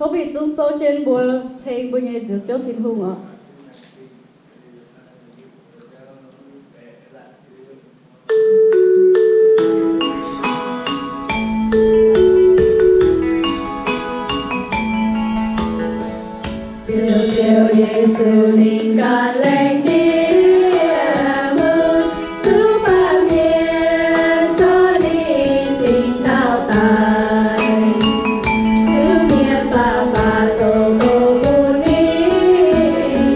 Tov mingh zungv souv jienv mbuo ceng mbuo nyei Njoux Ziouv Tin-Hungh oc. Ziouv Yesu ninh ganh lengh ndiev mbuo zuqc baamh mienh zorqv ninh dingc taux daic. Zuqc mienh baac faaux zoux doz bun ninh.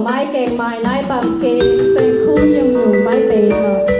Maiv gaengh maaih naaiv baamh gen, saeng-kuv nyungc-nyungc maiv benx lorqc.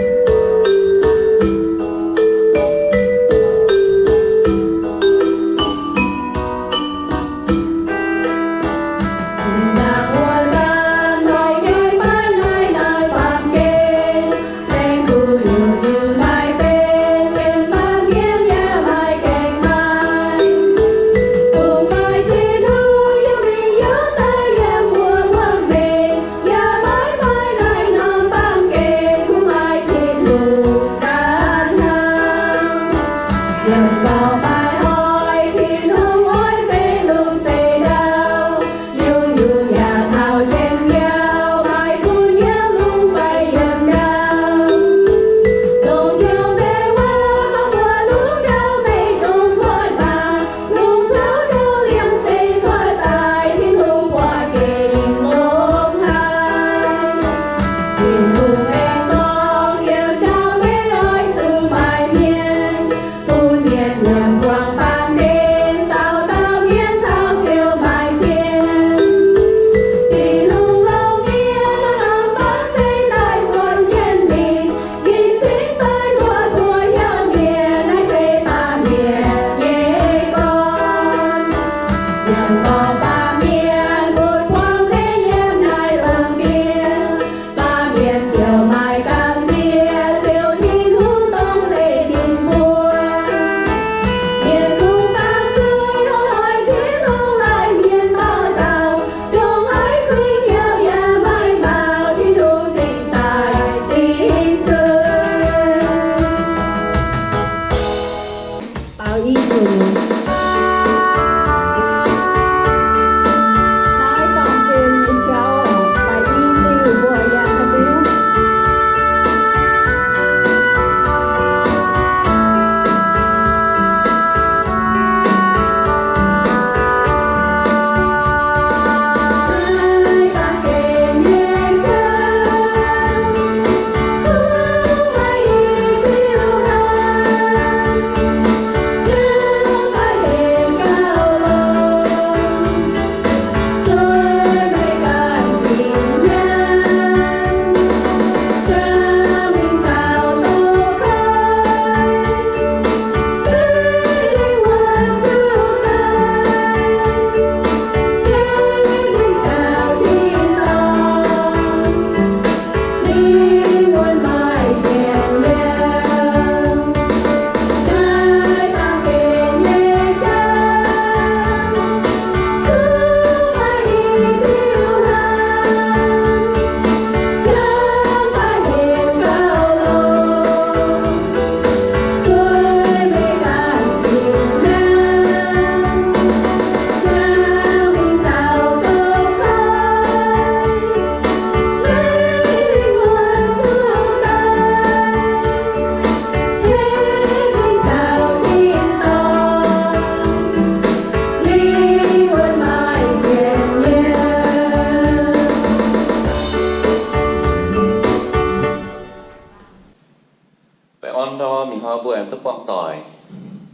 Baengh orn ndor mingh hnoi mbuo aengx duqv buangh doic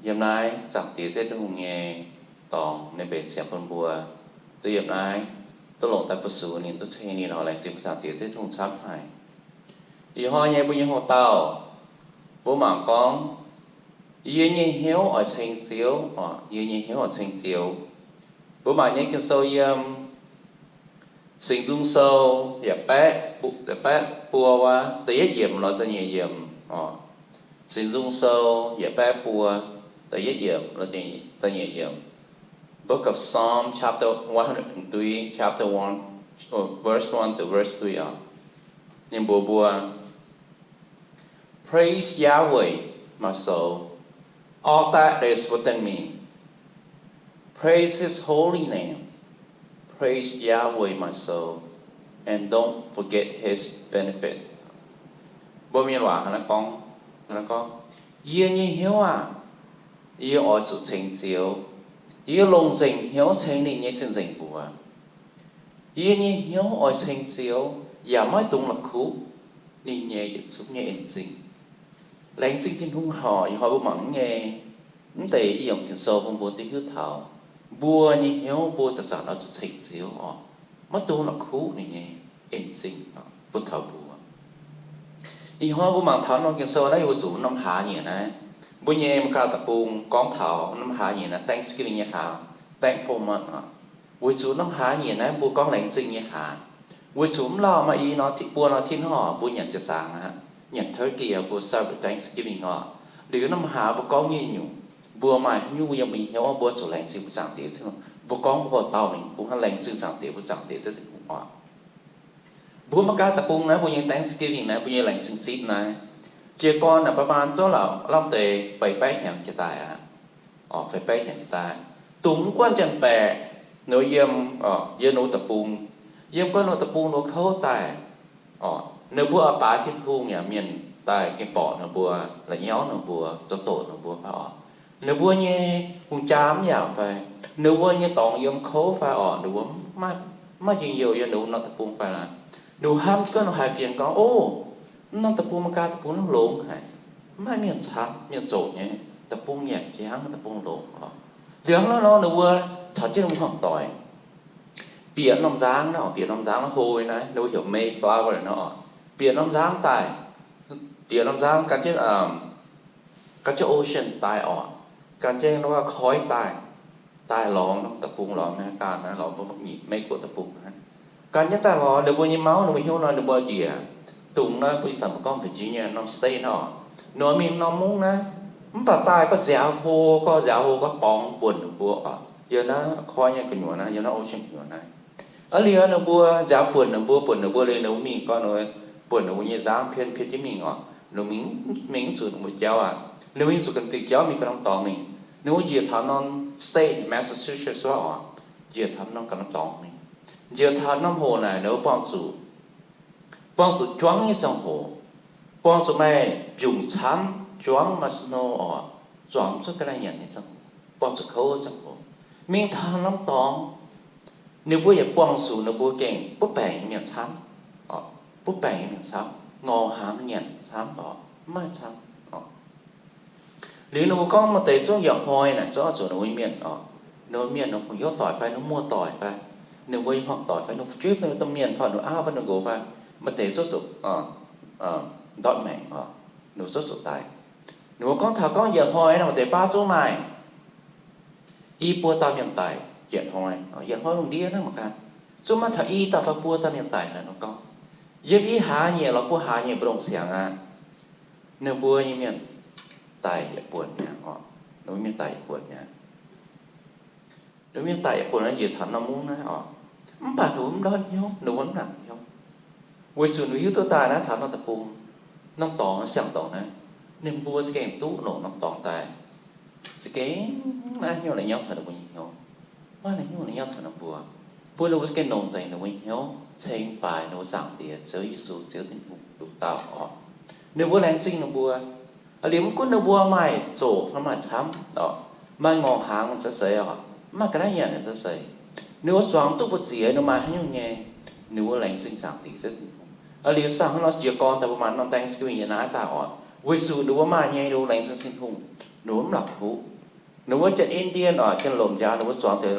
yiem naaiv Zaangc Diex Ziouv Tin-Hungh nyei dorngx, ninh mbenc siangx bun mbuo duqv yiem naaiv, duqv longc daaih fu-sux ninh, duqv ceng ninh oc. Laengz zingh mbuo Zaangc Diex Ziouv Tin-Hungh camv haic. Ih hnoi nyei mbuo nyei houx-dauh, mbuo mangc gorngv, yie nyei hnyouv oix ceng Ziouv oc. Yie nyei hnyouv oix ceng Ziouv. Mbuo mangc nyei Ging-Sou yiem Singx Nzung Sou yietc baeqv, yietc baeqv buo wuov, da'yietv yiemc lorz da'nyeic yiemc oc. Singx Nzung Sou yietc baeqv buo, da'yietv yiemc lorz da'nyeic yiemc. Book of Psalm, chapter one hundred and three, chapter one, oh, verse one to verse three oc. Ninh mbuox mbuo, Praise Yahweh, my soul, all that is within me. Praise his holy name. Praise Yahweh, my soul, and don't forget his benefit. Mbuo Mienh waac hnangv naaiv gorngv, hnangv naaiv gorngv, Yie nyei hnyouv aah! Yie oix zuqc ceng Ziouv. Yie longc nzengc hnyouv ceng ninh nyei sin nzengc mbuox. Yie nyei hnyouv oix ceng Ziouv yaac maiv dungx la'kuqv ninh nyei yietc zungv nyei en zingh. Laengz zingh Tin-Hungh horc ih hnoi mbuo mangc nyei mv deix ih yiem Ging-Sou bun mbuo duqv hiuv taux mbuo nyei hnyouv mbuo zanc-zanc oix zuqc ceng Ziouv oc. Maiv dungx la'kuqv ninh nyei. en zingh bun taux mbuo. Ih hnoi mbuo mangc taux norm Ging-Sou naaiv, weic zuqc norm hlaax nyieqc naaiv, mbuo nyei Meigaa deic-bung gorngv taux norm hlaax nyieqc naaiv Thanksgiving nyei hlaax, Thankful Month oc. Weic zuqc norm hlaax nyieqc naaiv mbuo gorngv laengz zingh nyei hlaax. Weic zuqc mv lauh maaih i nor, buo nor tin hnoi mbuo nyanc jiez zaangc aqv, nyanc turkey, mbuo celebrate Thanksgiving oc. Liuz norm hlaax mbuo gorngv nyei nyungc, mbuo maaih haaix nyungc yiem mbuo nyei hnyouv mbuo zuqc laengz zingh mbuo Zaangc Diex, mbuo gorngv mbuo houx-dauh mingh, mbuo hnangv laengz zingh Zaangc Diex, mbuo Zaangc Diex zengv deic-bung oc. Mbuo Meigaa deic-bung naaiv, mbuo nyei Thanksgiving naaiv, mbuo nyei laengz zingh zipv naaiv, jiez gorn naaic baav maan zouv lauc lamh deix feix baeqv hnyangx jiex daaih aqv. Feix baeqv hnyangx jiex daaih. Dongh mv guanh janx-baeqc, ninh yiem, yiem ninh deic-bung, yiem guanh ninh deic-bung ninh kouv daaih. Ninh mbuo oix baaix Tin-Hungh yaac mienh daaih gengh borqc ninh mbuo, la'nyauv ninh mbuo, zoux doqc ninh mbuo fai oc. Ninh mbuo nyei hungh jaa mv yaac fai, ninh mbuo nyei dorngx yiem kouv fai oc, ninh mbuo mv maaih njien-youh yiem ninh mbuo norm deic-bung fai laaix. Ninh mbuo hnamv jienv ninh haiz fienx gorngv, O, mv norm deic-bung, Meigaa deic-bung naaiv longx haic, mv maaih mienh camv, mienh zoqc nyei, deic-bung yaac jangv, deic-bung longx oc. Liuz hnangv nor nor ninh mbuo taux jienv ninh mbuo hmuangv doic, bieqc norm nzangv naaiv oc, bieqc norm nzangv naaiv hlo naaiv, ninh mbuo heuc Mayflower naaiv oc. Bieqc norm nzangv daaih, bieqc norm nzangv gan jienv, gan jienv ocean daaih oc, gan jienv wuov koiv daaih, daaih lorngx norm deic-bung, lorngx America naaiv, lorngx mbuo Meigaa deic-bung naaiv. Gan jienv daaih lorngx, ninh mbuo nyei mauv ninh mbuo hnyouv nor ninh mbuo njiec, dongh naaiv mbuo ih zanc mbuo gorngv Virginia norm state naaiv oc. Ninh mbuo mingh norm mungv naaiv, mv baac daaih gorngv nziaaux hlo, gorngv nziaaux hlo gorngv borngz buonc ninh mbuo oc, yiem naaiv koiv nyei gu'nyuoz naaiv, yiem naaiv ocean gu'nyuoz naaiv. Aa liuz ninh mbuo nziaaux buonc ninh mbuo, buonc ninh mbuo liuz ninh mbuo mingh gorngv ninh mbuo buonc ninh mbuo nyei nzangv pien pien jienv mingh oc. Ninh mbuo mingh, mingh mv zuqc ninh mbuo jauv aqv. Ninh mbuo mingh zuqc ga'naaiv diuc jauv mingh ga'naaiv norm dorngx mingh. Ninh mbuo njiec taux norm state Massachusetts wuov oc, njiec taux norm ga'naaiv norm dorngx mingh. Njiec taux norm hoc naaic ninh mbuo buangh zuqc, buangh zuqc juangv nyei ziangh hoc, buangh zuqc maaih mbiungc camv, juangv maaih snow oc, zuangx cuotv ga'naaiv nyanc nyei ziangh hoc, buangh zuqc kouv ziangh hoc. Mingh taux norm dorngx, ninh mbuo yaac buangh zuqc ninh mbuo gengh butv baengc nyei mienh camv, butv baengc nyei mienh camv, ngorc hnaangx nyanc camv oc, mv maaih camv oc. Liuz ninh mbuo gorngv maaih deix zungv yietc hnoi naaic zungv oix zuqc ninh mbuo mienh oc, ninh mbuo mienh ninh mbuo hnyouv doic fai ninh mbuo muoz-doic fai, ninh mbuo hmuangv doic fai ninh mbuo fu'jueiv fai ninh mbuo domh mienh fai ninh mbuo auv fai ninh mbuo nqox fai, maaih deix zungv zuqc ndortv maengc oc, ninh mbuo zungv zuqc daic. Ninh mbuo gorngv taux gorngv yietc hnoi naaic maaih deix baav zungv maaih i buo dauh mienh daic yietc hnoi, yietc hnoi lungh ndiev naaiv mangc gaax, zungv maaih taux i dauh fai buo dauh mienh daic naaic ninh gorngv. Yiem i hlaax nyieqc lorz buo hlaax nyieqc mbu'ndongx siangx aqv, ninh mbuo nyei mienh daic yietc buonc mi'aqv oc. Ninh mbuo mienh daic yietc buonc mi'aqv. Ninh mbuo mienh daic yietc buonc njiec taux norm mungv naaiv oc. Mv baac ninh mbuo mv ndortv hnyouv, ninh mbuo mv nangc hnyouv, weic zuqc ninh hiuv duqv daaih naaiv taux norm deic-bung, norm dorngx, siang-dorngx naaiv, ninh mbuo za'gengh duqv longc norm dorngx daaih. Za'gengh maiv hnyouv la'nyauv taux ninh mbuo nyei hnyouv, maiv la'nyauv la'nyauv taux ninh mbuo, bun ninh mbuo za'gengh longc nzengc ninh mbuo nyei hnyouv ceng baaix ninh mbuo Zaangc Diex, Ziouv Yesu, Ziouv Tin-Hungh nduqc dauh oc. Ninh mbuo laengz zingh ninh mbuo. Liuz mv gunv ninh mbuo maaih zoqc fai maaih camv oc, maaih ngorc hnaangx se seix oc, mv maaih ga'naaiv nyanc se seix, ninh mbuo zuangx duqv mbu'ziex, ninh mbuo maaih haaix nyungc nyei, ninh mbuo laengz zingh Zaangc Diex Ziouv Tin-Hungh. Liuz saah hnangv nor jiez gorn daaih mbuo maaih norm Thanksgiving yiem naaiv daaih oc, weic zuqc ninh mbuo maaih nyei, ninh mbuo laengz zingh Tin-Hungh, ninh mbuo mv la'kuqv. Ninh mbuo janx-Indian oc, janx-lomc njaaux ninh mbuo zuangx deix,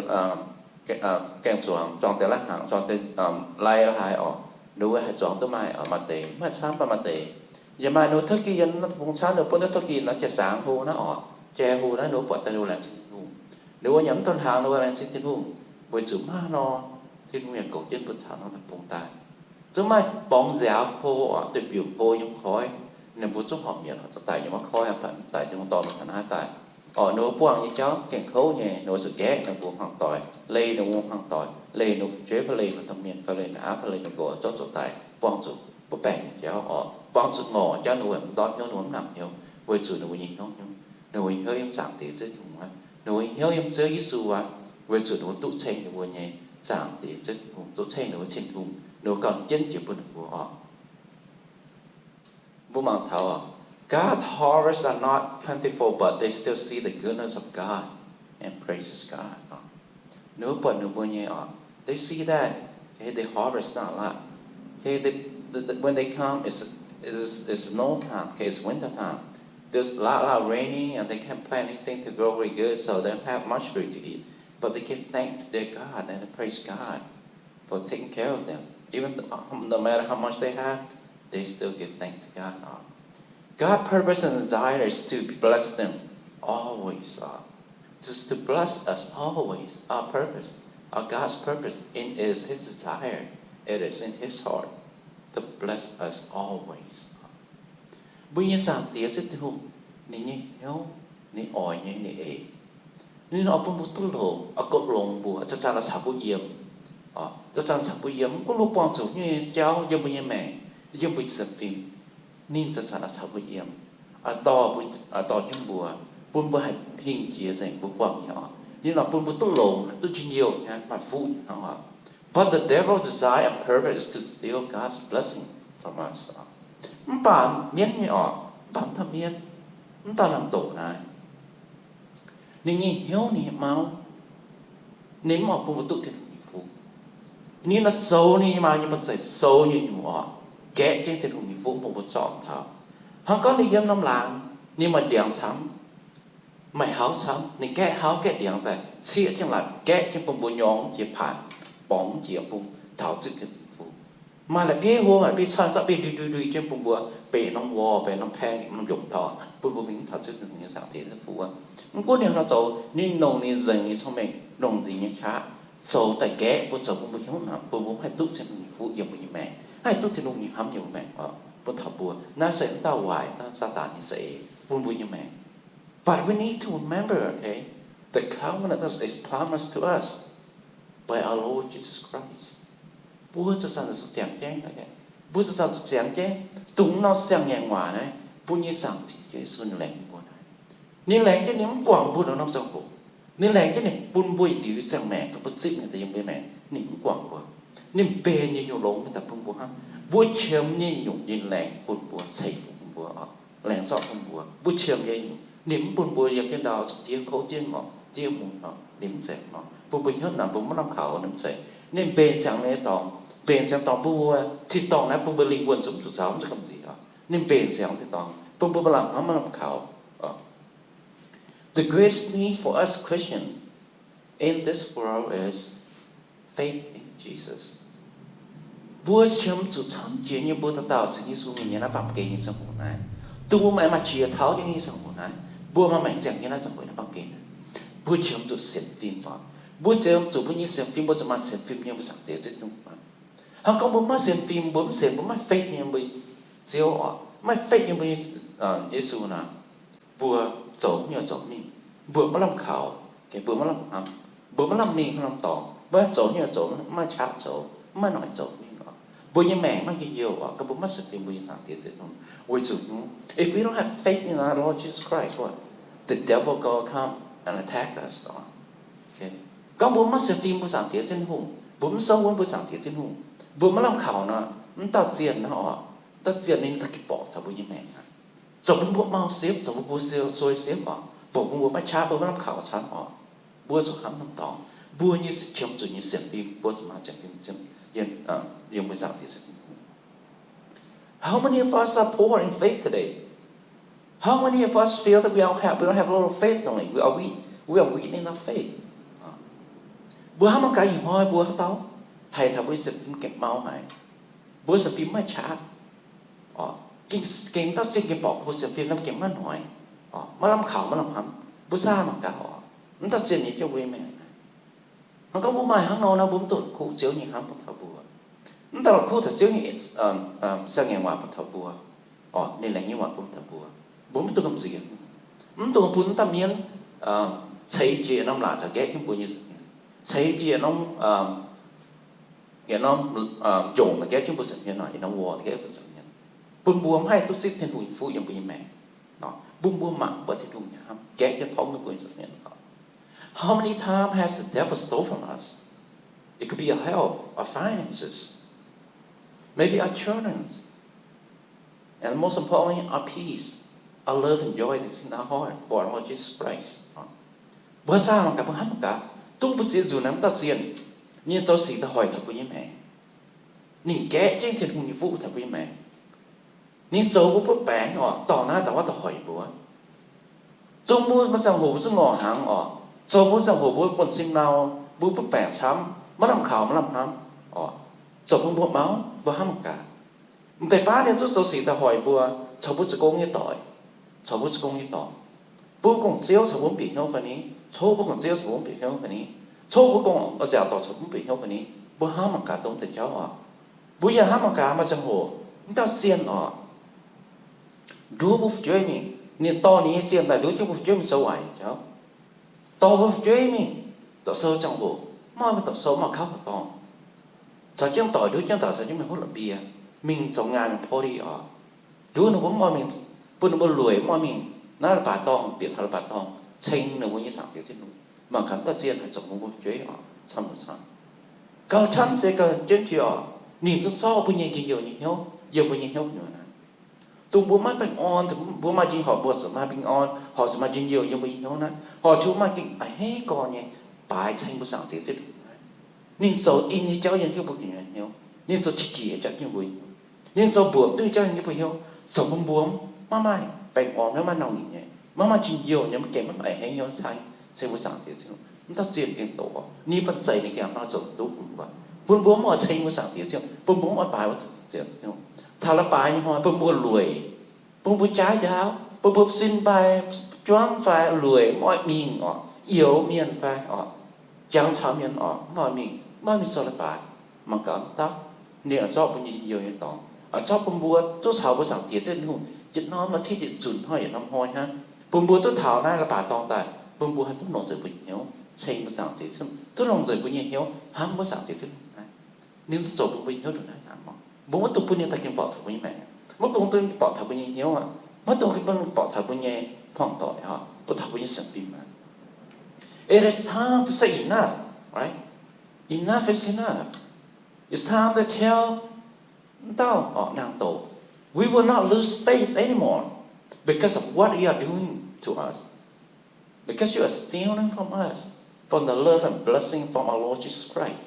gaeng-zuangx, zuangx deix lai-hnaangx, zuangx deix lai haaix oc, ninh mbuo haih zuangx duqv maaih oc, maaih deix, maaih camv baac maaih deix. Yaac maaih ninh mbuo turkey yiem norm deic-bung camv, ninh mbuo buov duqv turkey nor jai-zaangx hlo naaiv oc, jai hlo naaiv ninh mbuo buatc daaih ninh mbuo laengz zingh Tin-Hungh. Ninh mbuo yaac mv daan hnaangx ninh mbuo laengz zingh Tin-Hungh, weic zuqc maiv nor, Tin-Hungh yaac goux jienv mbuo taux norm deic-bung daaih. Zungv maaih borngz nziaaux hlo oc, duih mbiungc hlo yiem koiv, ninh mbuo zungv horpc mietc oc, zuqc daic yiem wuov koiv, mv baac mv daic, Tin-Hungh dorh mbuo taux naaiv daaih. Oc, ninh mbuo buangh nyei jauv gengh kouv nyei, ninh mbuo zuqc gaeqv ninh mbuo hmuangv doic, leih ninh mbuo hmuangv doic, leih ninh mbuo fu'jueiv fai leih ninh mbuo domh mienh fai leih ninh auv fai leih ninh nqox, zouv zuqc daic, buangh zuqc butv baengc nyei jauv oc, buangx zuqc ngorc jauv, ninh mbuo mv ndortv hnyouv, ninh mbuo mv nangc hnyouv, weic zuqc ninh mbuo nyei hnyouv hnyouv, ninh mbuo hnyouv yiem Zaangc Diex Ziouv Tin-Hungh aqv, ninh mbuo hnyouv yiem Ziouv Yesu aqv, weic zuqc ninh mbuo duqv ceng ninh mbuo nyei Zaangc Diex Ziouv Tin-Hungh, duqv ceng ninh mbuo Tin-Hungh, ninh mbuo gauh jienv jiex bun ninh mbuo oc. Mbuo mangc taux, God's harvests are not plentiful, but they still see the goodness of God and praises God. Ninh mbuo buatc ninh mbuo nyei oc, they see that, okay, they harvest not a lot. Okay, they, the, the, when they come, it's, it's, it's snow time, okay, it's winter time. There's a lot, a lot of raining, and they can't plant anything to grow really good, so they don't have much food to eat. But they give thanks to their God and they praise God for taking care of them. Even no matter how much they have, they still give thanks to God. God's purpose and desire is to bless them always. Just to bless us always. Our purpose, our God's purpose, it is His desire. It is in His heart to bless us always. Mbuo nyei Zaangc Diex se Tin-Hungh, ninh nyei hnyouv, ninh oix nyei, ninh eix. Ninh oix bun mbuo duqv longx, oix goux longx mbuo, zanc-zanc oix caux mbuo yiem. Zanc-zanc caux mbuo yiem, mv gunv mbuo buangh zuqc nyei jauv yiem mbuo nyei maengc, yiem mbuo sienx fim, ninh zanc-zanc oix caux mbuo yiem, oix dorh mbuo, oix dorh jienv mbuo, bun mbuo haih hingh jiex nzengc mbuo buangh nyei oc. Ninh oix bun mbuo duqv longx, duqv njien-youh, maaih fuqv hnangv oc. But the devil's desire and purpose is to steal God's blessing from us. Mv baac mienv nyei oc, mv baac mv dauh mienv, mv dauh lamh doc naaiv, ninh nyei hnyouv, ninh nyei mauv, ninh mv oix bun mbuo duqv Tin-Hungh nyei fuqv. Ninh oix zoux ninh nyei maa nyei ba'zeic, zoux nyei nyungc oc, gaeqv jienv Tin-Hungh nyei fuqv bun mbuo zorqv taux. Hnangv gorngv ninh yiem norm laangz, ninh maaih ndiangx camv, maaih hauv camv, ninh gaeqv hauv gaeqv ndiangx daaih cieqv jienv laaix, gaeqv jienv bun mbuo nyorng jiex paanx, borngz jiex bun taux zipv Tin-Hungh nyei fuqv. Maaih la'bieiv hlo, maaih la'bieiv coiv, zorqv biei ndui ndui ndui jienv bun mbuo, benx norm wall, benx norm paeng, norm njongc taux, bun mbuo mingh taux zipv Tin-Hungh nyei Zaangc Diex nyei fuqv. Mv gunv ninh haaix nor zoux, ninh longc ninh nzengc nyei cong-mengh, longc ninh nyei qaqv zoux daaih gaeqv mbuo, zoux bun mbuo hnyouv hnamv, bun mbuo haih duqv Tin-Hungh nyei fuqv yiem mbuo nyei maengc, haih duqv Tin-Hungh nyei hnamv yiem mbuo maengc oc, bun taux mbuo. Naaiv se mv dauh waaic, dauh Saadaan nyei za'eix bun mbuo nyei maengc. But we need to remember, okay, the covenant that is promised to us by our Lord Jesus Christ. Mbuo zanc-zanc zuqc ziangx jienv, mbuo zanc-zanc zuqc ziangx jienv dongh norm siang-ngaengc waac naaiv, mbuo nyei Zaangc Diex Yesu ninh laengz mbuo naaiv. Ninh laengz jienv ninh mv guangc mbuo nor norm ziangh hoc. Ninh laengz jienv ninh bun mbuo yietc liuz ziangh maengc, bun mbuo zipv ninh daaih yiem mbuo maengc, ninh mv guangc mbuo. Ninh mbenc nyei nyungc longx mingh daaih bun mbuo hnangv. Mbuo qiemx nyei nyungc ninh laengz bun mbuo, ceix fuqv bun mbuo oc, laengz zorqv bun mbuo. Mbuo qiemx nyei nyungc ninh mv bun mbuo yiem jienv ndau zuqc diev kouv diev ngorc diev mun oc, ninh mv zeiz nor. Bun mbuo hnyouv naanc, bun mbuo maiv lamh kaux, ninh mv zeiz. Ninh mbenc ziangx nyei dorngx, mbenc ziangx dorngx bun mbuo, tin-dorngh naaiv bun mbuo lingh wuonh zungv zuqc zaux, mv zuqc gamh nziex oc. Ninh mbenc ziangx tin-dorngh bun mbuo maiv lamh hnamv maiv lamh kaux. The greatest need for us Christian in this world is faith in Jesus. Mbuo qiemx zuqc camv jiex nyei mbuo dauh dauh sienx Yesu mingh nyei naaiv baamh gen nyei ziangh hoc naaiv, dongh mbuo maaih maaih qiex taux jienv nyei ziangh hoc naaiv, mbuo maaih maengc ziangh nyei naaiv ziangh hoc naaiv baamh gen naaiv, mbuo qiemx zuqc sienx fim oc. Mbuo qiemx zuqc mbuo nyei sienx fim, mbuo zuqc maaih sienx fim nyei mbuo Zaangc Diex Ziouv Tin-Hungh. Hnangv gorngv mbuo maiv sienx fim, mbuo mv sienx, mbuo maiv faith nyei mbuo Ziouv oc, maiv faith nyei mbuo nyei Yesu naaic, mbuo zoux haaix nyungc zoux mingh, mbuo maiv lamh kaux, mbuo maiv lamh hnamv, mbuo maiv lamh mingh hnangv norm dorngx, mbuo zoux haaix nyungc zoux maiv qaqv zoux, maiv noic zoux mingh oc. Mbuo nyei maengc maiv njien-youh oc, gorngv mbuo maiv sienx fim mbuo nyei Zaangc Diex Ziouv Tin-Hungh. Weic zuqc, if we don't have faith in our Lord Jesus Christ, what? The devil gonna come and attack us. Gorngv mbuo maiv sienx fim mbuo Zaangc Diex Tin-Hungh, mbuo mv souv wuonv mbuo Zaangc Diex Tin-Hungh, mbuo maiv lamh kaux nor, mv dauh zienh naaiv oc, mv dauh zienh ninh daaih gengh borqc taux mbuo nyei maengc aqv. Zoux bun mbuo mau siepv, zoux bun mbuo suei siepv oc, borqc bun mbuo maiv qaqv, mbuo maiv lamh kaux camv oc. Mbuo zuqc hnamv norm dorngx, mbuo nyei qiemx zuqc nyei sienx fim, mbuo zuqc maaih sienx fim yiem mbuo Zaangc Diex Tin-Hungh. How many of us are poor in faith today? How many of us feel that we are have, we don't have a lot of faith only? We are weak. We are weak in our faith. Mbuo hnamv mangc gaax ih hnoi mbuo haaix dauh haih taux mbuo sienx fim gengh mau haic. Mbuo sienx fim maiv qaqv. Gengh, gengh dauh zienh gengh borqc mbuo sienx fim nor gengh maiv noic. Maiv lamh kaux maiv lamh hnamv. Mbuo zaah mangc gaax oc. Mv dauh zienh nyei jienv mbuo nyei maengc. Hnangv gorngv mbuo maaih hnangv nor nor, mbuo mv dungx kuv Ziouv nyei hnamv bun taux mbuo. Mv daaih la'kuqv taux Ziouv nyei siang-ngaengc waac bun taux mbuo, oc, ninh laengz nyei waac bun taux mbuo. Mbuo mv dungx gamh nziex. Mv dungx bun mv dauh mienv ceix jiex norm laatc daaih gaeqv jienv mbuo nyei nza'hmien, ceix jiex norm, yietc norm njongc daaih gaeqv jienv mbuo nza'hmien, yietc norm world daaih gaeqv mbuo nza'hmien, bun mbuo mv haih duqv zipv Tin-Hungh nyei fuqv yiem mbuo nyei maengc. Bun mbuo mangc buatc Tin-Hungh nyei hnamv gaeqv jienv torngv mbuo nyei nza'hmien. How many times has the devil stole from us? It could be our health, our finances, maybe our children, and most importantly, our peace, our love and joy that's in our heart for our Lord Jesus Christ. Mbuo zaah mangc gaax, mbuo hnamv mangc gaax, dongh mbuo ziex nzunc naaiv mv dauh zienh, ninh zoux sic daaih hoic taux mbuo nyei maengc. Ninh gaeqv jienv Tin-Hungh nyei fuqv taux mbuo nyei maengc. Ninh zoux mbuo butv baengc oc, dorh naaiv dorh wuov daaih hoic mbuo. Dongh mbuo maaih ziangh hoc mbuo zungv ngorc hnaangx oc, zoux mbuo ziangh hoc mbuo buonv-sin nau, mbuo butv baengc camv, maiv lamh kaux maiv lamh hnamv oc. zoux bun mbuo mauv, mbuo hnamv mangc gaax. M'deix baav ninh zungv zoux sic daaih hoic mbuo, caux mbuo zoux gong nyei doic, caux mbuo zoux gong nyei dorngx. Bun mbuo gong-ziouv caux mbuo mv bieqc hnyouv fai ni? Tov bun gong-ziouv caux mbuo mv bieqc hnyouv fai ni? Tov bun gong-nziaauc dorc caux mbuo mv bieqc hnyouv fai ni? Mbuo hnamv mangc gaax dongh deix jauv oc. Mbuo yaac hnamv mangc gaax maaih ziangh hoc, mv dauh zienh oc, nduov mbuo fu'jueiv mingh. Ninh dorh ninh nyei zienh daaih nduov jienv mbuo fu'jueiv mingh sou waaic jauv. Dorh mbuo fu'jueiv mingh doqc sou ziangh hoc, mv maaih mingh doqc sou, mv maaih kauv horqc dorngh. Caux jienv doic, nduov jienv doic, caux jienv mingh hopv la'biei, mingh zoux ngaaih mingh party oc. Nduov ninh mbuo mv oix mingh, bun ninh mbuo lueic mv oix mingh naaiv leiz-baaix dorngh, bieqc taux leiz-baaix dorngh, ceng ninh mbuo nyei zaangc Diex Tin-Hungh. Mangc gaax dauh zienh haih zoux bun mbuo fu'jueiv oc, camv-camv. Gauh camv se gauh jienv jiex oc, ninh zungv zorqv mbuo nyei njien-youh nyei hnyouv yiem mbuo nyei hnyouv nyei naaiv. Dongh mbuo maiv baengh orn, mbuo maaih njien, horpc mbuo zuqc maaih baengh orn, horpc zuqc maaih njien-youh yiem mbuo nyei hnyouv naaiv, horpc zuqc maaih gengh a'hneiv gorx nyei baaix ceng mbuo zaangc Diex Tin-Hungh naaiv. Ninh zoux in nyei jauv yiem jienv mbuo gengh nyei hnyouv. Ninh zoux qiex jiez jauv yiem mbuo hnyouv. Ninh zoux mbuoqc duqv jauv yiem mbuo hnyouv, zoux bun mbuo maiv maaih baengh orn, maiv maaih nangh nyungc nyei, maiv maaih njien-youh nyei, maiv gaengh maaih a'hneiv hnyouv ceng, ceng mbuo zaangc Diex Tin-Hungh. Mv dauh zienh gengh doqc, ninh banh zeic ninh gengh hnangv zoux duqv bun mbuo, bun mbuo mv oix ceng mbuo zaangc Diex Tin-Hungh, bun mbuo mv oix baaix mbuo zaangc Diex Tin-Hungh. Taux leiz-baaix nyei hnoi bun mbuo lueic, bun mbuo jaaix njaaux, bun mbuo sin fai juangv fai lueic mv oix mingh oc, youz mienh fai oc, jangx taux mienh oc, mv oix mingh, mv oix mingh sou leiz-baaix. Mangc gaax dauh, ninh oix zorqv mbuo nyei njien-youh nyei dorngx, oix zorqv bun mbuo duqv caux mbuo zaangc Diex Tin-Hungh yietc norm la'tiev yietc nzunc hnoi, yietc norm hnoi hnangv, bun mbuo duqv taux naaiv leiz-baaix dorngh daaih, bun mbuo haih duqv longc nzengc mbuo nyei hnyouv ceng mbuo zaangc Diex Tin-Hungh, duqv longc nzengc mbuo nyei hnyouv hnamv mbuo zaangc Diex Tin-Hungh naaiv. Ninh zuqc zoux bun mbuo nyei hnyouv ndongc naaiv hnangv oc. Mbuo maiv dungx bun ninh daaih gengh borqc taux mbuo nyei maengc, maiv dungx bun ninh borqc taux mbuo nyei hnyouv aqv, maiv dungx bun ninh borqc taux mbuo nyei hmuangv doic oc, borqc taux mbuo nyei sienx fim aqv. It is time to say enough, right? Enough is enough. It's time to tell dauh oc, naang doqc, we will not lose faith anymore because of what you are doing to us. Because you are stealing from us, from the love and blessing from our Lord Jesus Christ.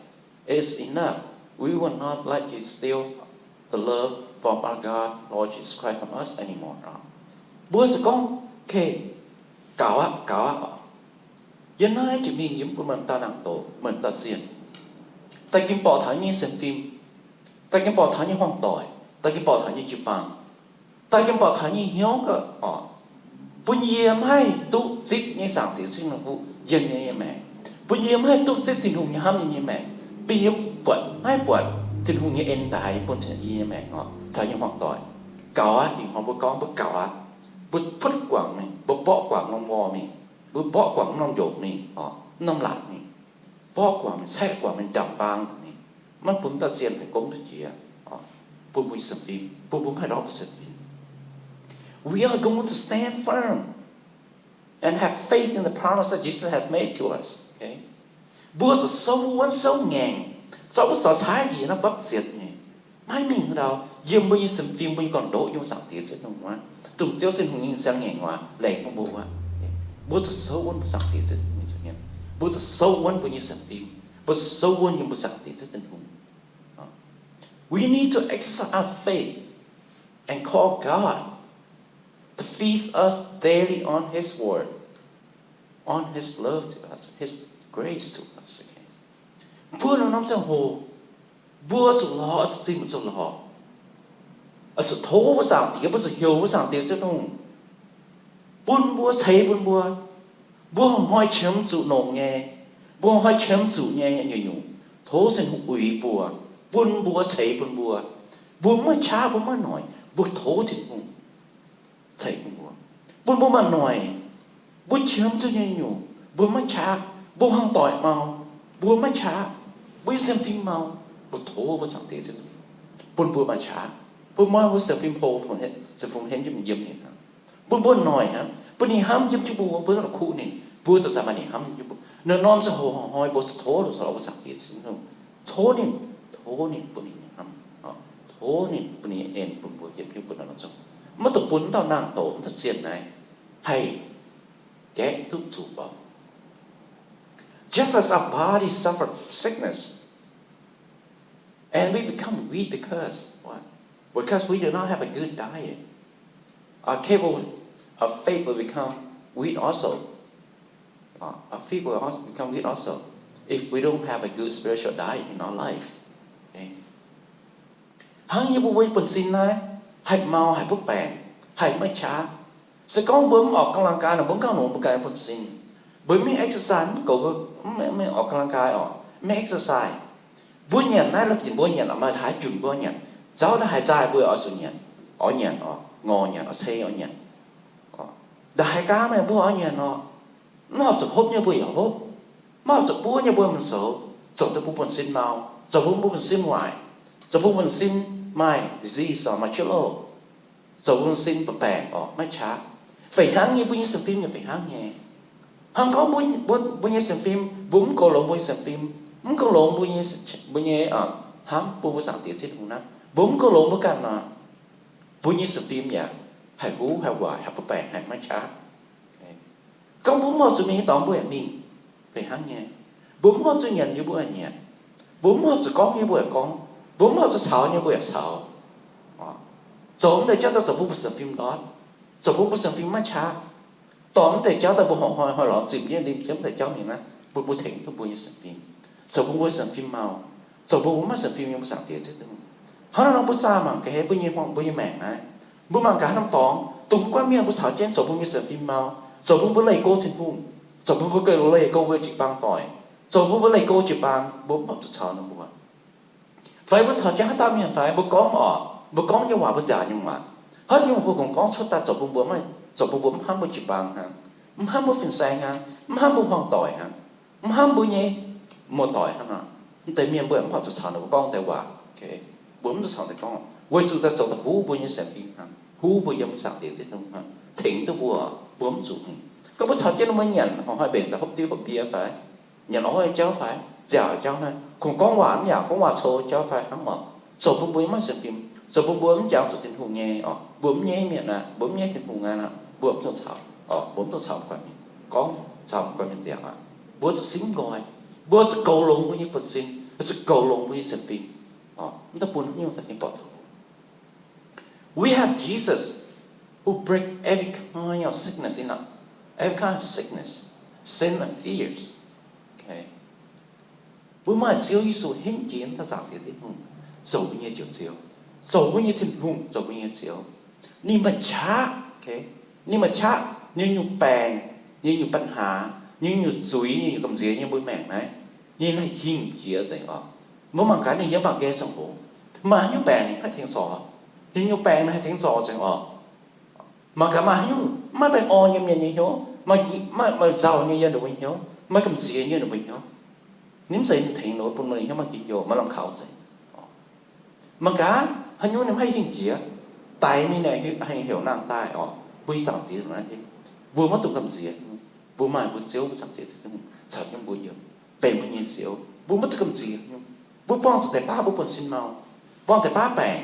It is enough. We will not let you steal the love from our God, Lord Jesus Christ, from us anymore. Mbuo se gorngv, okay, gaux aqv, gaux aqv oc. Yiem naaiv jiex mingh yie mv bun meih dauh naang doqc, meih dauh zienh, daaih gengh borqc taux yie nyei sienx fim, daaih gengh borqc taux yie nyei hmuangv doic, daaih gengh borqc taux yie nyei jiu-baang, daaih gengh borqc taux yie nyei hnyouv oc, bun yie maiv haih duqv zipv nyei zaangc Diex Tin-Hungh yiem yie nyei maengc, bun yie maiv haih duqv zipv Tin-Hungh nyei hnamv yiem yie nyei maengc, bun yie buatc maiv buatc Tin-Hungh nyei en daaih bun yie nyei maengc oc, taux yie nyei hmuangv doic. Gaux aqv, ih hnoi mbuo gorngv mbuo gaux aqv. Mbuo putv guangc mingh, mbuo mborqv guangc norm nqoi mingh, mbuo mborqv guangc norm njongc mingh oc, norm laatc mingh, mborqv guangc mingh, caeqv guangc mingh, ndaangc baang mingh, maiv bun dauh zienh haih gomv duqv jiex, bun mbuo nyei sienx fim, bun mbuo maiv haih ndortv mbuo sienx fim. We are going to stand firm and have faith in the promise that Jesus has made to us. Mbuo zuqc souv wuonv souv ngaengc, zorqv wuov caux caaiv njiec naaiv bapv zietc nyei, maiv mingh ndau, yiem mbuo nyei sienx fim, mbuo nyei gorn-ndoqv, yiem zaangc Diex Tin-Hungh wuov, dongh Ziouv Tin-Hungh nyei siang-ngaengc waac laengz bun mbuo wuov. Mbuo zuqc souv wuonv mbuo zaangc Diex Tin-Hungh nyei nza'hmien. Mbuo zuqc souv wuonv mbuo nyei sienx fim. Mbuo souv wuonv yiem mbuo zaangc Diex Tin-Hungh. We need to exercise our faith and call God to feed us daily on His word, on His love to us, His grace to us. Mbuo norm-norm ziangh hoc, mbuo zuqc lorz, zuqc zinh, zuqc lorz, zuqc tov mbuo zaangc Diex, mbuo zuqc heuc mbuo zaangc Diex Tin-Hungh bun mbuo, ceix bun mbuo. Mbuo hnoi-hnoi qiemx zuqc longx nyei, mbuo hnoi-hnoi qiemx zuqc nyei nyungc-nyungc, tov Tin-Hungh uix mbuo, bun mbuo, ceix bun mbuo. Mbuo maiv qaqv, mbuo maiv noic, mbuo tov Tin-Hungh ceix bun mbuo, bun mbuo maaih noic. Mbuo qiemx zuqc nyei nyungc mbuo maiv qaqv, mbuo hmuangv doic mau, mbuo maiv qaqv, mbuo nyei sienx fim mau, mbuo tov mbuo zaangc Diex Tin-Hungh bun mbuo maaih qaqv, bun mbuo, mbuo sienx fim hlo, sienx fim henv jienv mingh yiem ninh hnangv. Bun mbuo noic hnangv, bun ninh hnamv yiem jienv mbuo, mbuo la'kuqv ninh, mbuo zuqc maaih ninh hnamv yiem jienv mbuo. Naaiv norm ziangh hoc hnoi-hnoi mbuo tov, tov lorz mbuo zaangc Diex Tin-Hungh, tov ninh, tov ninh bun ninh hnamv, tov ninh bun ninh en bun mbuo yiem jienv mbuo naaiv norm ziangh hoc. Maiv dungx bun dauh naang doqc, dauh zienh naaiv haih gaeqv duqv zuqc orqc. Just as our body suffer sickness, and we become weak because what? Because we do not have a good diet. Our cable, our faith will become weak also. Uh, our faith will also become weak also if we don't have a good spiritual diet in our life. Okay? Hnangv yie mbuo, mbuo nyei buonv-sin naaiv haih mau, haih butv baengc, haih maiv qaqv. Se gorngv mbuo mv ออกกำลังกาย nor, mbuo mv gauh longx mbuo ganh nyei buonv-sin. Mbuo mingh exercise mv goux, mbuo mv, mv ออกกำลังกาย orqc, mv exercise. Mbuo nyanc naaiv, la'binc mbuo nyanc, maaih haaix junc mbuo nyanc. Zaux ndaaih haaix zaih mbuo oix zuqc nyanc, oix nyanc orqc, ngorc nyanc, oix ceix oix nyanc. Ndaaih haaix gaav meih mbuo oix nyanc orqc. Mv horpc zuqc hopv nyei mbuo yaac hopv. Mv horpc zuqc buov nyei mbuo mingh zoux. Zoux daaih mbuo buonv-sin mau, zoux bun mbuo buonv-sin waaic, zoux bun buonv-sin maaih disease orqc, maaih เชื้อโรค, zoux bun buonv-sin butv baengc orqc, maiv qaqv. Fih hnangv nyei, mbuo nyei sienx fim yaac fih hnangv nyei. Hnangv gorngv mbuo, mbuo, mbuo nyei sienx fim, mbuo mv goux longx mbuo nyei sienx fim, mv goux longx mbuo nyei, mbuo nyei, hnamv bun mbuo Zaangc Diex Tin-Hungh naaiv, mbuo mv goux longx mbuo ganh nor, mbuo nyei sienx fim yaac haih huv, haih waaic, haih butv baengc, haih maiv qaqv. Gorngv mbuo mv horpc zuqc mingh nyei dorngx mbuo yaac mingh, fih hnangv nyei. Mbuo mv horpc zuqc nyanc nyei mbuo yaac nyanc. Mbuo mv horpc zuqc gorngv nyei mbuo yaac gorngv. Mbuo mv horpc zuqc caux nyei mbuo yaac caux. Zoux mv deix jauv daaih zoux bun mbuo sienx fim ndortv, zoux bun mbuo sienx fim maiv qaqv. Dorh mv deix jauv daaih mbuo hnoi-hnoi lorz zimh jienv, limh ziepc mv deix jauv mingh naaiv, bun mbuo tengx duqv mbuo nyei sienx fim, zoux bun mbuo sienx fim mau, zoux bun mbuo maiv sienx fim nyei mbuo Zaangc Diex Ziouv Tin-Hungh. Hnangv naaiv nor mbuo zaah mangc gaax mbuo nyei, mbuo nyei maengc naaiv, mbuo mangc gaax norm dorngx, dongh mbuo guanh mienh mbuo caux jienv zoux bun mbuo sienx fim mau, zoux bun mbuo leih go Tin-Hungh, zoux bun mbuo leih go mbuo jiu-baang doic, zoux bun mbuo leih go jiu-baang, mbuo mv horpc zuqc caux ninh mbuo. Fai mbuo caux jienv haaix dauh mienh fai mbuo gorngv orqc, mbuo gorngv nyei waac mbuo nziaauc nyei waac, haaix nyungc mbuo kungx gorngv cuotv daaih zoux bun mbuo maiv, zoux bun mbuo mv hnamv mbuo jiu-baang hnangv, mv hnamv mbuo fin-saeng hnangv, mv hnamv mbuo hmuangv doic hnangv, mv hnamv mbuo nyei muoz-doic hnangv nor, mv deix mienh mbuo yaac mv horpc zuqc caux ninh mbuo gorngv deix waac. Mbuo mv zuqc caux ninh gorngv, weic zuqc daaih zoux daaih huv mbuo nyei sienx fingx hnangv, huv mbuo yiem Zaangc Diex Tin-Hungh hnangv, tengx duqv mbuo, mbuo mv zuqc hngongx. Gorngv mbuo caux jienv ninh mbuo nyanc hnoi-hnoi mbenc daaih hopv diuv hopv mbie fai nyanc orv nyei jauv fai nziaauc jauv naaiv, kungx gorngv waac mv yaac gorngv waac-cou jauv fai hnangv oc, zoux bun mbuo maiv sienx fim, zoux bun mbuo mv jangx zuqc Tin-Hungh nyei oc. Mbuo mv nyei mienh aqv, mbuo mv nyei Tin-Hungh aqv, mbuo mv dungx caux, mbuo mv dungx caux mbuo guanh mienh gorngv, caux mbuo guanh mienh nziaauc aqv. Mbuo zuqc simv nqoi, mbuo zuqc goux longx mbuo nyei buonv-sin, zuqc goux longx mbuo nyei sienx fim, mv daaih bun haaix nyungc daaih mingh borqc taux mbuo. We have Jesus who break every kind of sickness in us, every kind of sickness, sin and fears. Mbuo maaih Ziouv Yesu henv jiex mv dauh Zaangc Diex Tin-Hungh zoux mbuo nyei Njoux Ziouv, zoux mbuo nyei Tin-Hungh, zoux mbuo nyei Ziouv. Ninh maaih qaqv, ninh maaih qaqv, ninh nyungc baengc, ninh nyungc ปัญหา, ninh nyungc zuiz, ninh nyungc gamh nziex nyei mbuo maengc naaiv, ninh haih hingh jiex nzengc oc. Mbuo mangc gaax ninh yiem mbac gen ziangh hoc, maaih haaix nyungc baengc ninh haih tengx zorc? Ninh nyungc baengc ninh haih tengx zorc nzengc oc. Mangc gaax maaih haaix nyungc maaih baengh orn yiem ninh nyei hnyouv, maaih, maaih nzauh nyei yiem ninh mbuo hnyouv, maaih gamh nziex yiem ninh mbuo hnyouv, ninh mv zeiz ninh tengx ninh bun ninh hnyouv maaih njien-youh, maaih lamh kaux nzengc. Mangc gaax haaix nyungc ninh mv haih hingh jiex, daix mingh naaic haih heuc nangh daaih oc. Mbuo nyei Zaangc Diex naaiv, mbuo maiv dungx gamh nziex. Mbuo maaih mbuo Ziouv, mbuo Zaangc Diex Tin-Hungh caux jienv mbuo yiem, benx mbuo nyei Ziouv. Mbuo maiv dungx gamh nziex nyungc. Mbuo buangh zuqc deix baav mbuo buonv-sin mau, buangh deix baav baengc,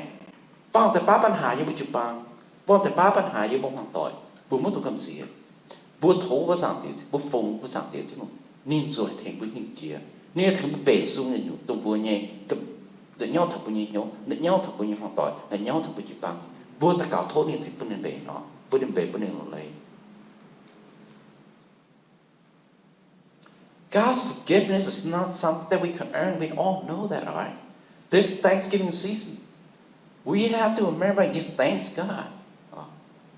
buangh deix baav ปัญหา yiem mbuo jiu-baang, buangh deix baav ปัญหา yiem mbuo hmuangv doic, mbuo maiv dungx gamh nziex. Mbuo tov mbuo Zaangc Diex, mbuo fungx mbuo Zaangc Diex Tin-Hungh, ninh ziouc haih tengx mbuo hingh jiex. Ninh haih tengx mbuo mbenc sung nyei nyungc dongh mbuo nyei, dongh nyauv taux mbuo nyei hnyouv, dongh nyauv taux mbuo nyei hmuangv doic, dongh nyauv taux mbuo jiu-baang. Mbuo daux gaux tov ninh tengx bun ninh mbenc nor, bun ninh mbenc, bun ninh lorz leiz. God's forgiveness is not something that we can earn. We all know that, right? This Thanksgiving season, we have to remember and give thanks to God.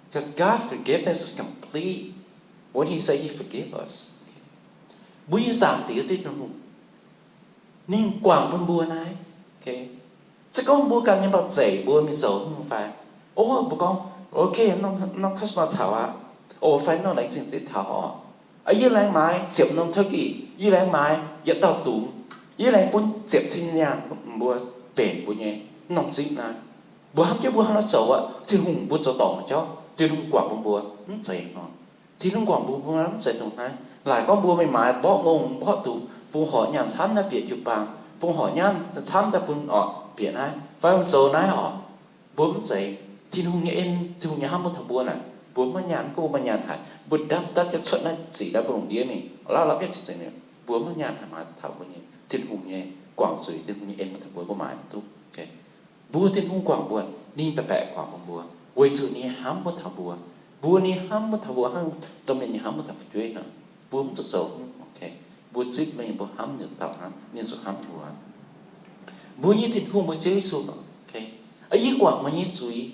Because God's forgiveness is complete. What he said, he forgive us. Mbuo nyei Zaangc Diex Tin-Hungh, ninh guangc bun mbuo naaiv. Se gorngv mbuo ganh nyei mbaa zeic mbuo mingh zoux nyungc fai, o, mbuo gorngv, ok, norm customer caux aqv, o, fai norm laengz zingh zipv taux oc. Yie laengz maaiz ziepc norm turkey, yie laengz maaiz yietc dauh dungz, yie laengz bun ziepc cin nyaanh mbuo mbenc mbuo nyei norm zipv naaiv. Mbuo hnamv jienv mbuo hnangv nor zoux aqv, Tin-Hungh mbuo zoux dorngc jauv, Tin-Hungh guangc bun mbuo, mv zeiz nor. Tin-Hungh guangc bun mbuo mv zeiz dongh naaiv. Laaic gorngv mbuo mingh maaiz mborqv ngongh mborqv dungz, fungx horc nyaanh camv naaiv bieqc jiu-baang, fungx horc nyaanh camv daaih bun orqc bieqc naaiv, fai mbuo zoux naaiv oc. Mbuo mv zeiz, Tin-Hungh nyei en, Tin-Hungh nyei hnamv mbuo taux mbuo naaic, mbuo maiv nyaanh, gorngv mbuo maaih nyaanh haic, mbuo ndapv ndapv jienv cuotv naaiv ziqc ndau mbu'ndongx ndiev mingh, lauv lauv jienv ziqc nzengc mingh, mbuo maiv nyaanh haic maaiz taux mbuo nyei Tin-Hungh nyei guangc zuiz, Tin-Hungh nyei en mbuo taux mbuo, mbuo maaiz mv duqv. Mbuo Tin-Hungh guangc mbuo, ninh baeqc baeqc guangc bun mbuo, weic zuqc ninh nyei hnamv mbuo taux mbuo. Mbuo nyei hnamv mbuo taux mbuo hnangv domh mienh nyei hnamv mbuo taux fu'jueiv nor, mbuo mv zuqc zoux. Mbuo zipv mingh mbuo hnamv ninh dauh hnangv, ninh zuqc hnamv mbuo. Mbuo nyei Tin-Hungh, mbuo Ziouv Yesu, Yie guangc meih nyei zuiz.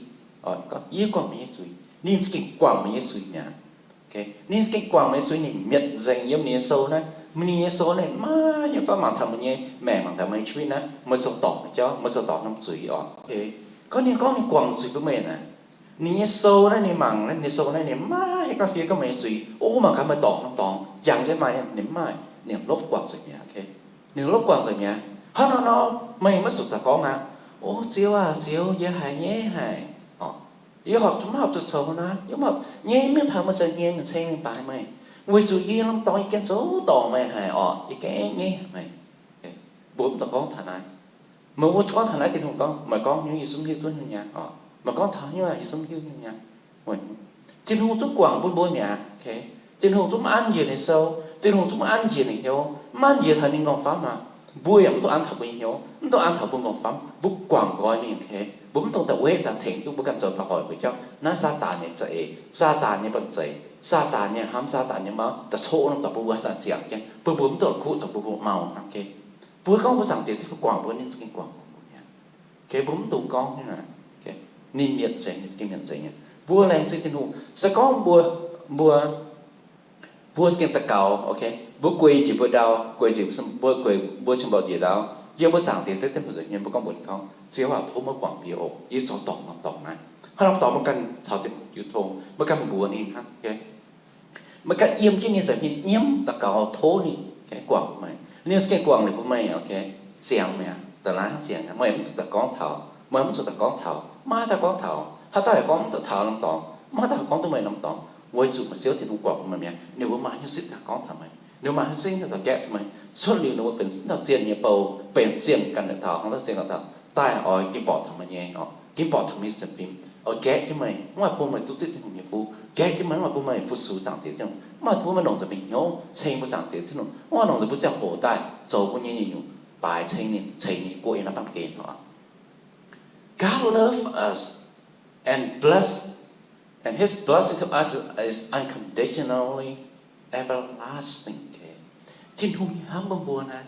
Yie guangc meih nyei zuiz. Ninh za'gengh guangc meih nyei zuiz mi'aqv. Ninh za'gengh guangc meih nyei zuiz, ninh mietc nzengc yiem ninh nyei sou naaiv. Meih ninh nyei sou naaiv maiv hiuv gorngv mangc taux meih nyei maengc, mangc taux meih nyei ชีวิต naaiv, meih zoux dorngc nyei jauv, meih zoux dorngc norm zuiz oc. Gorngv ninh gorngv ninh guangc zuiz bun meih naaic, ninh nyei sou naaiv, ninh mangc naaiv, ninh sou naaiv ninh maiv hiuv gorngv fiev gorngv meih nyei zuiz. O, mangc gaax meih dorngc norm dorngx, jangx jienv maaih, ninh mv maaih, ninh lopv guangc nzengc mi'aqv. Ninh lopv guangc nzengc mi'aqv. Hnangv nor nor, meih maiv zuqc daaih gorngv aqv, O Ziouv aah, Ziouv, yie haiz nyaiv haic. Yie horpc zuqc mv horpc zuqc coux naaiv, yie horpc nyaiv mingh taux meih za'gengh nyei, meih ceng mingh baaix meih, weic zuqc yie norm dorngx yie gengh zoux dorngc meih haic oc, yie gengh nyaiv haic meih. Mbuo mv dungx gorngv taux naaiv. Meih mbuo gorngv taux naaiv, Tin-Hungh gorngv, meih gorngv nyei yie zungv hiuv duqv nyei aqv. Meih gorngv taux nyei yie zungv hiuv nyei aqv. Tin-Hungh zungv guangc bun mbuo mi'aqv. Tin-Hungh zungv maiv an njiec ninh sou. Tin-Hungh zungv maiv an njiec ninh hnyouv, maiv an njiec taux ninh nqorngv-famv aqv. Mbuo yaac mv dungx an taux mbuo nyei hnyouv, mv dungx an taux mbuo nqorngv-famv. Mbuo guangc nqoi mingh, mbuo mv dungx daaih weic daaih tengx duqv mbuo ganh zoux daaih hoic mbuo jauv. Naaiv Saadaan nyei za'eix, Saadaan nyei banh zeic, Saadaan nyei hnamv, Saadaan nyei mauv daaih coqv norm dorngx bun mbuo zaangc ziangx jienv, bun mbuo mv dungx kuv, dongh bun mbuo mau hnangv. Mbuo gorngv mbuo zaangc diex zipv guangc mbuo, ninh za'gengh guangc mbuo mi'aqv. Mbuo mv dungx gorngv, ninh mietc nzengc, ninh gengh mietc nzengc nyei. Mbuo laengz zingh Tin-Hungh. Se gorngv mbuo, mbuo, mbuo gengh daux gaux, mbuo gueic njiec mbuo ndau, gueic njiec mbuo, gueic mbuo cin-mbaauh njiec ndau, yiem mbuo zaangc diex zipv Tin-Hungh nzengc nyei, mbuo gorngv mbuox ninh gorngv, Ziouv aac, tov meih guangc bieqc oc. Yie zoux dorngc norm dorngx naaiv. Hnangv norm dorngx mbuo ganh caux Tin-Hungh jiu tong, mbuo ganh mbuox ninh hnangv. Meih ganh yiem jienv ninh nzengc, mienh nyiemv daux gaux tov ninh guangc meih. Ninh za'gengh guangc liuz bun meih, ziangx mi'aqv, da'laaiv ziangx mi'aqv. Meih mv zuqc daaih gorngv taux, meih mv zuqc daaih gorngv taux, maiv haaix dauh gorngv taux. Haaix dauh yaac gorngv mv duqv taux norm dorngx, maiv haaix dauh gorngv duqv meih norm dorngx, weic zuqc meih Ziouv Tin-Hungh guangc bun meih mi'aqv. Ninh mbuo maaih hnyouv sipv daaih gorngv taux meih, ninh mbuo maaih hnyouv sipv daaih gaeqv taux meih. Cuotv liuz ninh mbuo benx dauh zienh nyei bou, benx zienh ganh naaic taux, haaix dauh zienh ganh taux, daaih oix gengh borqc taux meih nyei oc, gengh borqc taux meih nyei sienx fim, oix gaeqv jienv meih, mv maaih bun meih duqv zipv Tin-Hungh nyei fuqv, gaeqv jienv meih, mv maaih bun meih fu-sux zaangc diex Tin-Hungh, mv maaih bun meih longc nzengc meih hnyouv ceng mbuo zaangc diex Tin-Hungh, mv maaih longc nzengc mbuo ziangh hoc daaih zoux mbuo nyei nyungc-nyungc baaix ceng ninh, ceng ninh nyei guoqv yiem naaiv baamh gen oc. God love us and bless, and His blessing to us is unconditionally everlasting. Tin-Hungh nyei hnamv bun mbuo naaiv,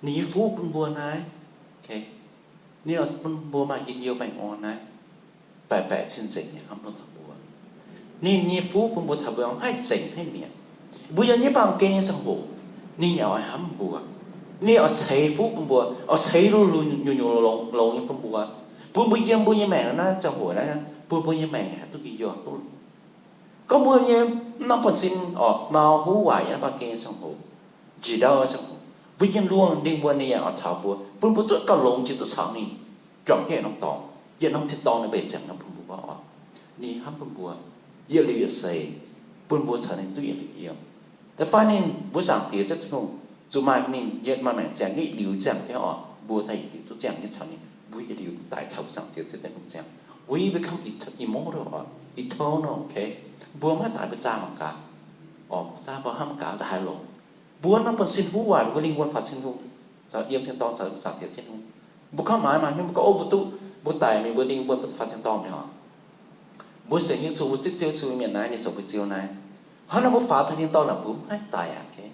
ninh nyei fuqv bun mbuo naaiv, ninh bun mbuo maaih njien-youh baengh orn naaiv, baeqc baeqc cin-nzengc nyei hnamv bun taux mbuo. Ninh nyei fuqv bun mbuo taux mbuo mv haih zengc haih mietc. Mbuo yiem nyei baamh gen nyei ziangh hoc, ninh yaac oix hnamv mbuo. Ninh oix ceix fuqv bun mbuo, oix ceix nyungc-nyungc longx nyei bun mbuo, bun mbuo yiem mbuo nyei maengc naaiv ziangh hoc naaiv, bun mbuo nyei maengc haih duqv njien-youh duqv longx. Gorngv mbuo nyei norm buonv-sin oc, mau huv waaic yiem naaiv baamh gen nyei ziangh hoc, njiec ndau nyei ziangh hoc, mbuo nyei lungh ndingh mbuo ninh yaac oix caux mbuo, bun mbuo duqv gauh longx jiex duqv caux ninh, juangc jienv yietc norm dorngx, yietc norm tin-dorngh ninh mbenc ziangx nor bun mbuo oc. Ninh hnamv bun mbuo, yietc liuz yietc seix, bun mbuo caux ninh duqv yietc liuz yiem. Da'faanh ninh mbuo zaangc diex zipv Tin-Hungh zuqc maaih ninh, maaih maengc ziangx yietc liuz ziangh jienv oc, mbuo daaih yietc liuz duqv ziangh jienv caux ninh, mbuo yietc liuz daic caux mbuo zaangc diex zipv Tin-Hungh ziangh. We become et-, immortal oc, eternal, okay? Mbuo maiv daic, mbuo zaah mangc gaax oc, mbuo zaah mbuo hnamv gaax da'haaix longx. Mbuo norm buonv-sin huv waaic, mbuo lingh wuonh faaux Tin-Hungh, yiem tin-dorngh caux mbuo zaangc diex Tin-Hungh. Mbuo gorngv maaiz maaih hnyouv mbuo gorngv, o, mbuo duqv, mbuo daic mingh mbuo lingh wuonh mbuo faaux tin-dorngh mi'aqv oc. Mbuo sienx Yesu, mbuo zipv Ziouv Yesu mienh naaiv, ninh zoux mbuo Ziouv naaiv. Hnangv naaiv mbuo faaux taux tin-dorngh naaic, mbuo maiv daic aqv, okay?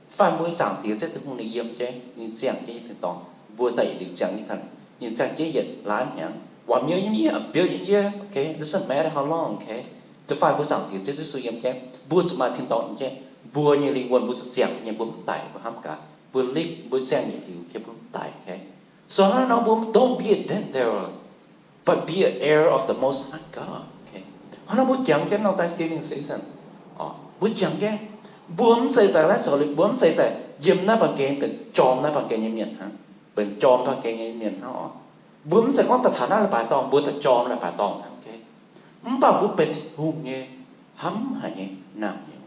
Da'faanh mbuo zaangc diex zipv Tin-Hungh ninh yiem jienv, ninh ziangh jienv nyei tin-dorngh, mbuo daaih yietc liuz ziangh jienv, ninh ziangh jienv yietc laanh hnyangx, waac miuv yiem yie, biouv yiem yie, okay? Doesn't matter how long, okay? Da'faanh mbuo zaangc diex zipv Yesu yiem jienv, mbuo zuqc maaih tin-dorngh yiem jienv, mbuo nyei lingh wuonh mbuo zuqc ziangh nyei, mbuo mv daic, mbuo hnamv gaax, mbuo live, mbuo ziangh yietc liuz, okay, mbuo mv daic, okay? So hnangv naaiv nor mbuo don't be a dead dweller, but be an heir of the Most High God. Okay? Hnangv naaiv mbuo jangx jienv norm Thanksgiving season, mbuo jangx jienv, mbuo mv zeiz daaih laaiv sou liuz, mbuo mv zeiz daaih yiem naaiv baamh gen benx jorm naaiv baamh gen nyei mienh hnangv, benx jorm baamh gen nyei mienh hnangv oc. Mbuo mv zeiz gorngv daaih taux naaiv leiz-baaix dorngh, mbuo daaih jorm leiz-baaix dorngh hnangv, okay? Mv baac mbuo benx Tin-Hungh nyei, hnamv haic nyei, nangh nyei.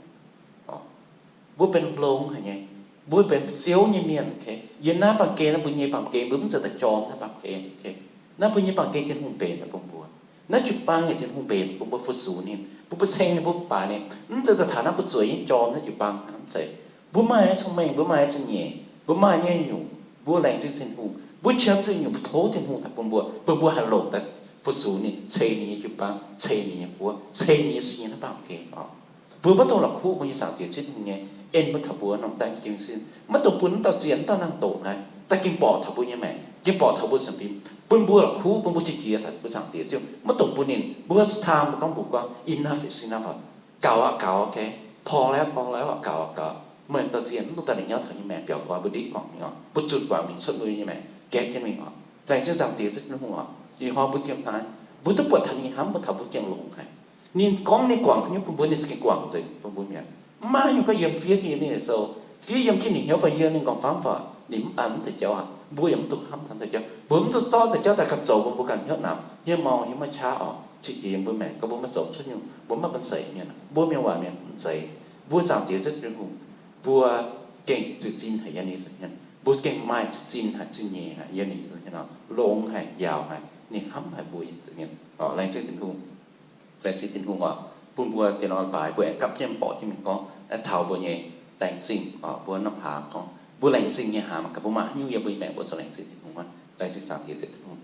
Mbuo benx longx haic nyei. Mbuo benx Ziouv nyei mienh, okay? Yiem naaiv baamh gen, naaiv mbuo nyei baamh gen, mbuo mv zeiz daaih jorm naaiv baamh gen, okay? Naaiv mbuo nyei baamh gen Tin-Hungh mbenc daaih bun mbuo. Naaiv jiu-baang yaac Tin-Hungh mbenc bun mbuo fu-sux ninh, bun mbuo ceng ninh, bun mbuo baaix ninh. Mv zeiz daaih taux naaiv mbuo zueiz nyei jorm naaiv jiu-baang, mv zeiz. Mbuo maaih nyei cong-mengh, mbuo maaih nyei zingh nyeic, mbuo maaih nyei nyungc, mbuo laengz zingh Tin-Hungh, mbuo qiemx zuqc nyungc, mbuo tov Tin-Hungh daaih bun mbuo, bun mbuo haih longc daaih fu-sux ninh, ceng ninh nyei jiu-baang, ceng ninh nyei guoqv, ceng ninh nyei sin nyei naaiv baamh gen oc. Mbuo maiv dungx la'kuqv mbuo nyei zaangc diex zipv Tin-Hungh nyei en mbuo taux mbuo norm Thanksgiving season. Maiv dungx bun wuov dauh zienh, wuov dauh nangh doqc naaiv. daaih gengh borqc taux mbuo nyei maengc, gengh borqc taux mbuo sienx fim, bun mbuo la'kuqv, bun mbuo qiex jiez taux mbuo Zaangc Diex Ziouv, maiv dongh bun ninh, mbuo zuqc taam mbuo gorngv mbuox gorngv, enough is enough oc. Gaux aqv, gaux, okay, พอแล้ว พอแล้ว gaux aqv, gaux. Meih dauh zienh mv dungx daaih la'nyauv taux nyei maengc, biaux guaax mbuo ndiev mangc mingh oc, mbuo zunh guangc mingh cuotv mbuo nyei maengc, gaeqv jienv mingh oc. Laengz zingh Zaangc Diex Ziouv Tin-Hungh oc. Ih hnoi mbuo yiem naaiv, mbuo duqv buatc taux ninh hnamv mbuo, taux mbuo gengh longx haic. Ninh gorngv ninh guangc haaix nyungc bun mbuo, ninh za'gengh guangc nzengc bun mbuo mi'aqv. Mv maaih haaix nyungc gorngv yiem fiev yiem ninh sou, fiev yiem kin ninh hnyouv fai yiem ninh gorngv famv fai, ninh mv an mv deix jauv aqv. Mbuo yaac mv dungx hnamv taux deix jauv, mbuo mv dungx zorqv deix jauv daaih ganh zoux bun mbuo ganh hnyouv namx hnyouv mau, hnyouv maiv qaqv oc. Qiex jiez yiem mbuo maengc, gorngv mbuo maiv zoux cuotv nyungc, mbuo maiv bun seix mienh, mbuo mienh waac mienh mv zeiz. Mbuo Zaangc Diex Ziouv Tin-Hungh, mbuo gengh zuqc zinh haic yiem ninh nza'hmien. Mbuo gengh maaih zuqc zinh haic, zinh nyeic haic yiem ninh nza'hmien, longx haic, yaauc haic, ninh hnamv haic mbuo nyei nza'hmien. Laengz zingh Tin-Hungh. Laengz zingh Tin-Hungh oc, bun mbuo dieh nor baaix mbuo aengx gapv jienv borqc jienv mingh gorngv, aengx taux mbuo nyei laengz zingh oc. Mbuo norm hlaax gorngv mbuo laengz zingh nyei hlaax mangc gaax, mbuo maaih haaix nyungc yiem mbuo nyei maengc mbuo zoux laengz zingh Tin-Hungh aqv. Laengz zingh Zaangc Diex Ziouv Tin-Hungh.